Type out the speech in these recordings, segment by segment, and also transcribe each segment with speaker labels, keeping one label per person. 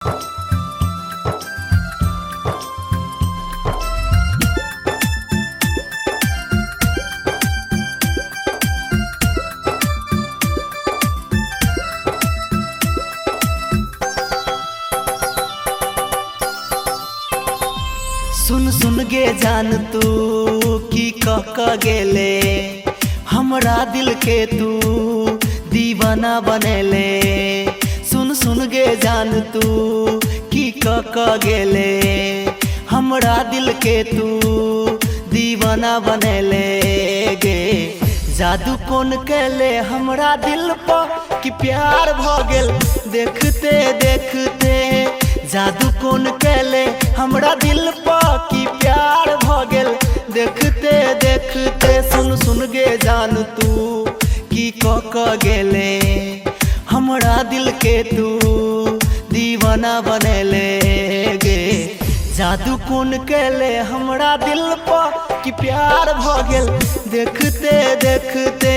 Speaker 1: सुन सुन गे जान तू की कह क गेले, हमरा दिल के तू दीवाना बनेले। सुन सुन गे जान तू की कह क गेले, हमरा दिल के तू दीवाना बनेले गे। जादू कौन कैले हमरा दिल पर कि प्यार भ गेल देखते देखते। जादू कौन कैले हमरा दिल पर कि प्यार भ गेल देखते देखते। सुन सुन गे जान तू की कह क गेले, हमरा दिल के तू दीवाना बनेले गे। जादू कौन कैले हमरा दिल पर कि प्यार भ गेल देखते देखते।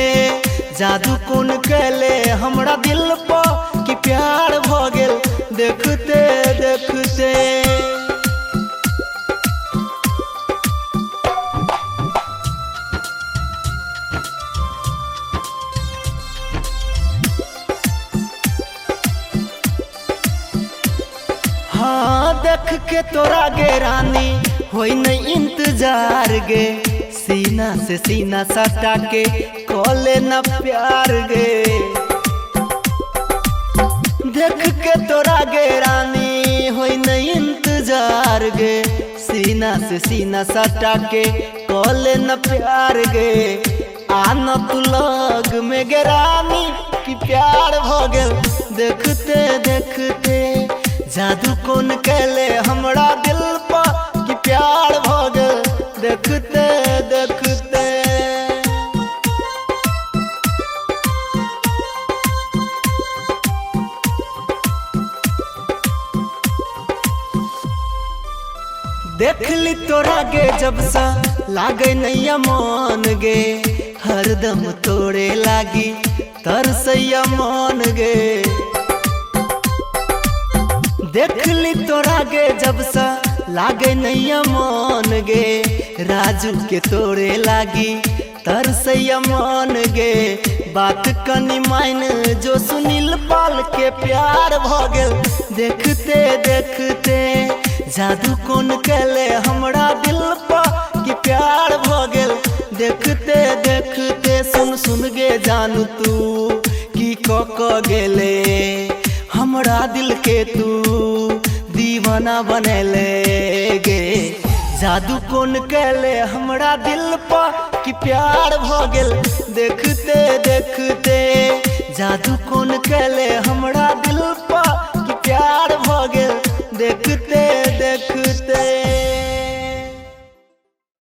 Speaker 1: जादू कौन कैले हमरा दिल पर कि प्यार भ गेल देखते देखते। हाँ देख के तोरा गे रानी होई नहीं इंतजार गे, सीना से सीना सटा के कोले न प्यार गे। देख के तोरा गे रानी होई नहीं इंतजार गे, सीना से सीना सटा के कोले न प्यार गे। आना तू लग में गे रानी कि प्यार भ गेल देखते देखते। जादू कौन कैले हमरा दिल पर कि प्यार भ गेल देखते देखते। देख ली तोरा गे जब सा लागे नैया मन गे, हरदम तोरे लागी तरसैया मन गे। देख ली तोरा गे जब सा लागे नैया मन गे, राजू के तोरे लागी तरसैया मन गे। बात कनी माइन जो सुनील पाल के प्यार भ गेल देखते देखते। जादू कौन कैले हमरा दिल पर कि प्यार भ गेल देखते देखते। सुन सुन गे जान तू की कह क गेले, हमरा दिल के तू दीवाना बनेले गे। जादू कौन कैले हमरा दिल पर कि प्यार भ गेल देखते देखते। जादू कौन कैले हमरा दिल पर कि प्यार भ गेल देखते